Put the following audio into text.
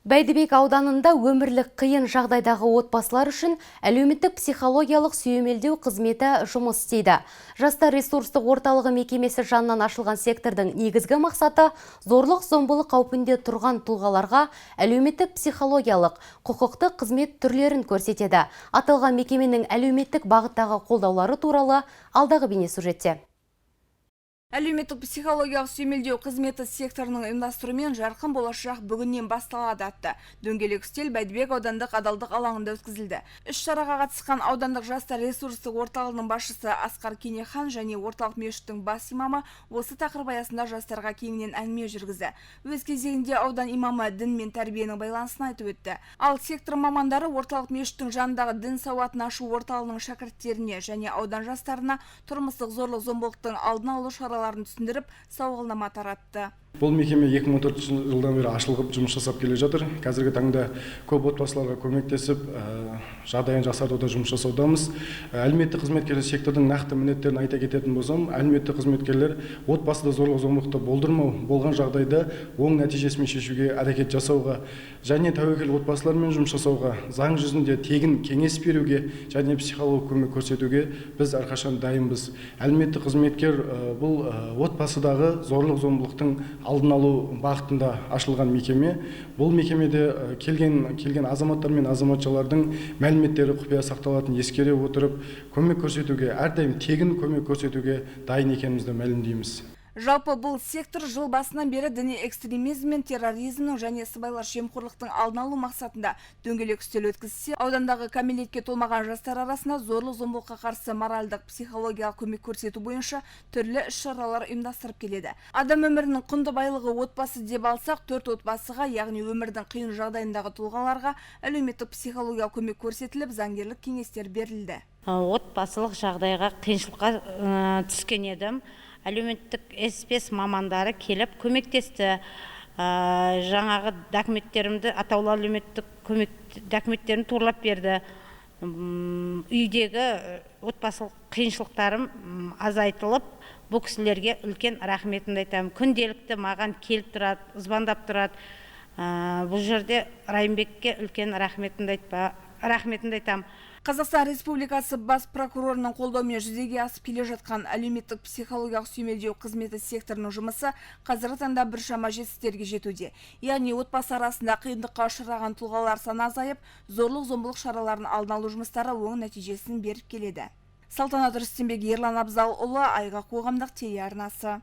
Бәйдібек ауданында өмірлік қиын жағдайдағы отбасылар үшін әлеуметтік психологиялық сүйемелдеу қызметі жұмыс істейді. Жастар ресурстық орталығы мекемесі жанынан ашылған сектордың негізгі мақсаты – зорлық зомбылық қаупінде тұрған тұлғаларға әлеуметтік психологиялық, құқықтық қызмет түрлерін көрсетеді. Аталған мекеменің әлеуметтік бағыттағы қолдаулары туралы алдағы бейнесюжетте. Әлеуметтік психологиялық сүйемелдеу қызметі секторының ұйымдастыруымен «Жарқын болашақ бүгіннен басталады» атты дөңгелек үстел Бәйдібек аудандық адалдық алаңында өткізілді. Іс шараға қатысқан аудандық жастар ресурстық орталығының басшысы Асқар Кенехан және орталық мешіттің бас имамы осы тақырып аясында жастарға кеңінен әңгіме жүргізді. Өз кезегінде аудан имамы дін мен тәрбиенің байланысын айтып өтті. Ал сектор мамандары орталық мешіттің жанындағы дін сауатын ашу орталығының шәкірттеріне және аудан жастарына тұрмыстық зорлық зомбылықтың алдын алу шараларын түсіндіріп, сауалнама таратты. Бұл мекеме 2014 жылдан бері ашылып, жұмыс жасап келе жатыр. Қазіргі таңда көп отбасыларға көмектесіп, жағдайын жақсартуда жұмыс жасаудамыз. Әлеуметтік қызметкерлер сектордың нақты міндеттерін айта кететін болсам, әлеуметтік қызметкерлер отбасыда зорлық зомбылықты болдырмау, болған жағдайда оң нәтижесімен шешуге әрекет жасауға және тәуекел отбасылармен жұмыс жасауға, заң жүзінде тегін кеңес беруге және психолог көмек көрсетуге біз әрқашан дайынбыз. Әлеуметтік қызметкер бұл отбасыдағы зорлық зомбылықтың алдын алу бағытында ашылған мекеме. Бұл мекемеде келген азаматтар мен азаматшалардың мәліметтері құпия сақталатынын ескере отырып, көмек көрсетуге, әрдайым тегін көмек көрсетуге дайын екенімізді мәлімдейміз. Жалпы, бұл сектор жыл басынан бері діни экстремизм мен терроризмнің және сыбайлас жемқорлықтың алдын алу мақсатында дөңгелек үстел өткізсе, аудандағы кәмелетке толмаған жастар арасында зорлық зомбылыққа қарсы моральдық психологиялық көмек көрсету бойынша түрлі іс шаралар ұйымдастырып келеді. Адам өмірінің құнды байлығы отбасы деп алсақ, төрт отбасыға, яғни өмірдің қиын жағдайындағы тұлғаларға әлеуметтік психологиялық көмек көрсетіліп, заңгерлік кеңестер берілді. Отбасылық жағдайға, қиыншылыққа түскен едім. Әлеуметтік СПС мамандары келіп көмектесті. Жаңағы документтерімді, атаулы әлеуметтік көмек документтерімді туралап берді. Үйдегі отбасылық қиыншылықтарым азайтылып, бұл кісілерге үлкен рахметімді айтамын. Күнделікті маған келіп тұрады, звондап тұрады. Бұл жерде Райымбекке үлкен рахметімді айтамын. Қазақстан Республикасы бас прокурорының қолдауымен жүзеге асып келе жатқан әлеуметтік психологиялық сүйемелдеу қызметі секторының жұмысы қазіргі таңда біршама жетістіктерге жетуде. Яғни отбасы арасында қиындыққа ұшыраған тұлғалар саны азайып, зорлық зомбылық шараларын алдын алу жұмыстары оң нәтижесін беріп келеді. Салтанат Рүстембек, Ерлан Абзалұлы, Айға қоғамдық телеарнасы.